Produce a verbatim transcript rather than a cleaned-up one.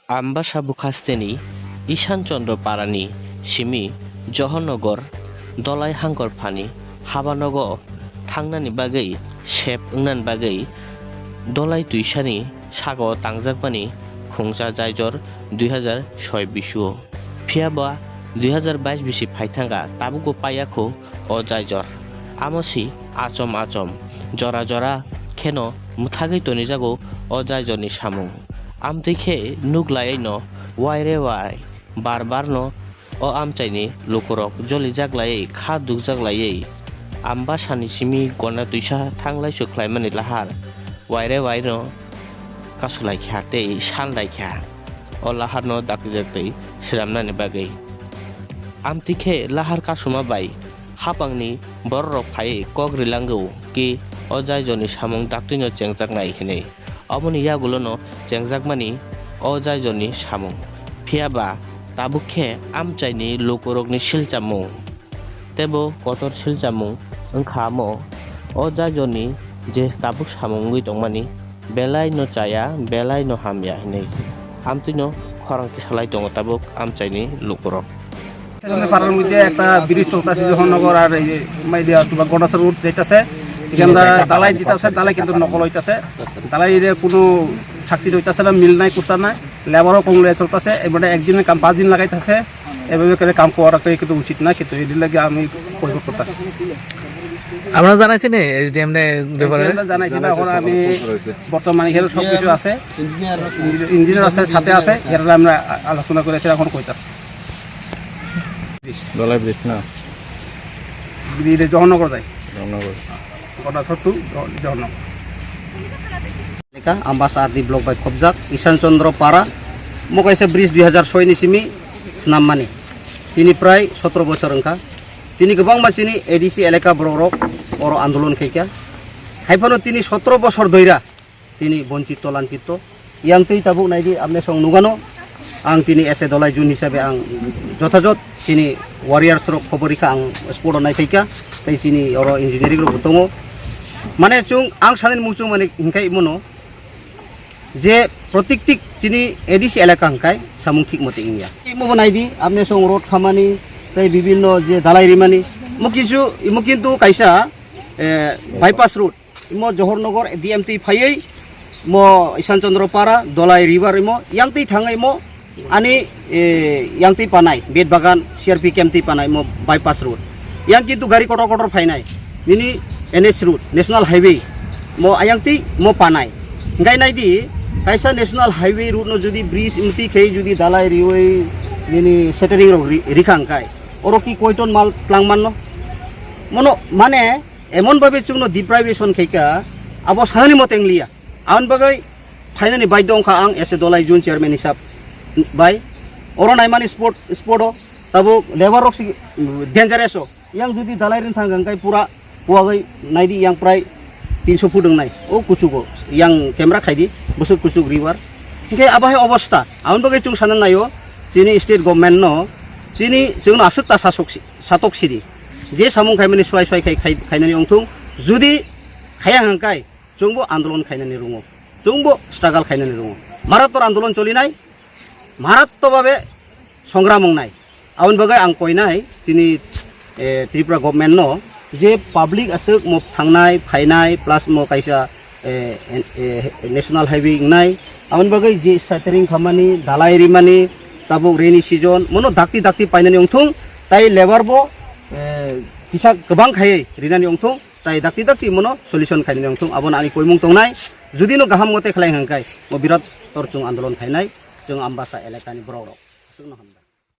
Ambasa bukhasteni Ishan Chandra Parani simi Johornagar Dolai Hangkor Phani habanogo thangnani bagwi sep wngnani bagwi Dolai Tuisani sago tangjakmani khungsa Jaijor dui hazar soi bisuo. Phiya ba dui hazar bais bisi phaithangkha tabukbo paiyakho o Jaijor. Amo si achom achom, jora jora kheno mwthagwi tonijago o Jaijorni samung. Amtwi khe nuk laiaino waire wai bar barno o amchaini lukurok jolijak laiwi kha dukjak laiwi Ambasani simi gona twisa thanglai suk khlaimani lahar waire waino kasulaikha tei sanlaikha o laharno dakti dakti swnamnani bagwi. Amtwi khe lahar kasuma bai hapangni bororok phaiwi kok rilango ki o Jaijorni samung daktino chengjaknai hinwi. Oboni yagulono chengjakmani o Jaijorni samung. Phiya ba tabuk khe amchaini lukurokni silchamung teibo kotor silchamung wngkha amo. O Jaijorni je tabuk samung wngwi tongmani belai no chaya, belai no hamya hinwi amtwino khorang tisalai tongo tabuk amchaini lukurok. স্টেশনের পাড়ার মধ্যে একটা ব্রিজ চলতেছে, জহরনগর আর এই যে মাইদিয়া তোমার গন্ডাছড়া রোড যাইতেছে, এখানে ঢালাই দিতেছে, ঢালাই কিন্তু নকল হইতেছে, ঢালাই এর কোনো সাকসিড হইতেছে না, মিল নাই, কুস্তা নাই, লেবারও কম লইয়া চলতেছে, এবারে একদিনের কাম পাঁচ দিন লাগাইতেছে, এভাবে করে কাম করাটা কিন্তু উচিত না, কিন্তু এর লাগে আমি বয়কট করতেছি। আপনারা জানাইছেন এসডিএম রে ব্যাপারে? এসডিএম রে জানাইছি না, এখন আমি বর্তমানে এখানে সব কিছু আছে, ইঞ্জিনিয়ার আছে, সাথে আছে, এরা আমরা আ-, আলোচনা করে সেটা এখন কইতাছি। দলাই ব্রিজ না? ব্রিজে জহরনগর যায়। জহরনগর। গোটা সত্তু জ-, জহরনগর। Ambasa R D block bai khobjak Ishan Chandra Para, mo kaisa bridge dui hazar soi ni simi snam mani. Tini prai sotro bochor wngkha. Tini kwbangma chini A D C elaka borok rok oro andolon khaikha. Haiphano tini sotro bochor doira tini bonchito lanchito. Yang twi tabuk naidi amne song nugano. Ang tini S A Dolai Jun hisabe ang jothajot tini warriors rok khobor rikha ang sport o naiphaikha. Tei chini oro engineering rok bo tongo. Mane chung ang sanani muchung mani hinkhai mono je protiktik chini A D C elaka hinkhai samung thik mote wngya. Imo bo naidi amne song road khamani tei bibinno je dalai rimani mo kisu imo kintu kaisa, eh, bypass road. Imo Johornagar D M twi phaiwi mo Ishan Chandra Para, Dolai River imo yang twi thangwi mo ani, eh, yang twi panai, Bet Bagan, C R P camp twi panai mo bypass road. Yang kintu gari kotor kotor phainai, nini N H road, National Highway, mo ayang twi mo panai. Hingkai naidi, kaisa National Highway road no jodi bridge imtwi khe jodi dalai riwi nini setering rok ri-, rikha hingkai. Oro ki koiton mal tlang manno? Mono mane emon bhabe chwngno deprivation khaikha, abo sanani mote wngliya. Aboni bagwi phainani baidhyo wngkha ang as a Dolai Jun chairman hisab bai. Oro naimani sport, sport o tabuk labour rok si dangerous o. Yang jodi dalai rin thang hingkai pura kuagwi naidi yang prai tinso foot wngnai. O kuchugo yang camera khaidi bwswk kuchuk ribar. Hingke abo hai obostha. Aboni bagwi chwng sana naio chini state government no chini chwngno aswk ta sasok si-, satok sidi. Je samung khaimani swai swai khai, khai, khainani wngthung. Jodi khaya hingkai chwngbo andolon khainani rungo. Chwngbo struggle khainani rungo. Marator andolon cholinai, marato babe songram wngnai. Aboni bagwi ang koinai chini, eh, Tripura government no je public aswk mo thangnai, phainai, plus mo kaisa, eh, eh, national highway wngnai. Aboni bagwi je setering khamani, dalai rimani, tabuk rainy season, mono dakti dakti painani wngthung, tai labour bo, eh, kisa kwbang khaiwi rinani wngthung. Tai dakti dakti mono solution khainani wngthung, abono ani koimung tongnai. Jodi no gaham mote khlai hingkai, mo birat tor chwng andolon khainai, chwng Ambasa elakani borok rok. Aswkno hambai.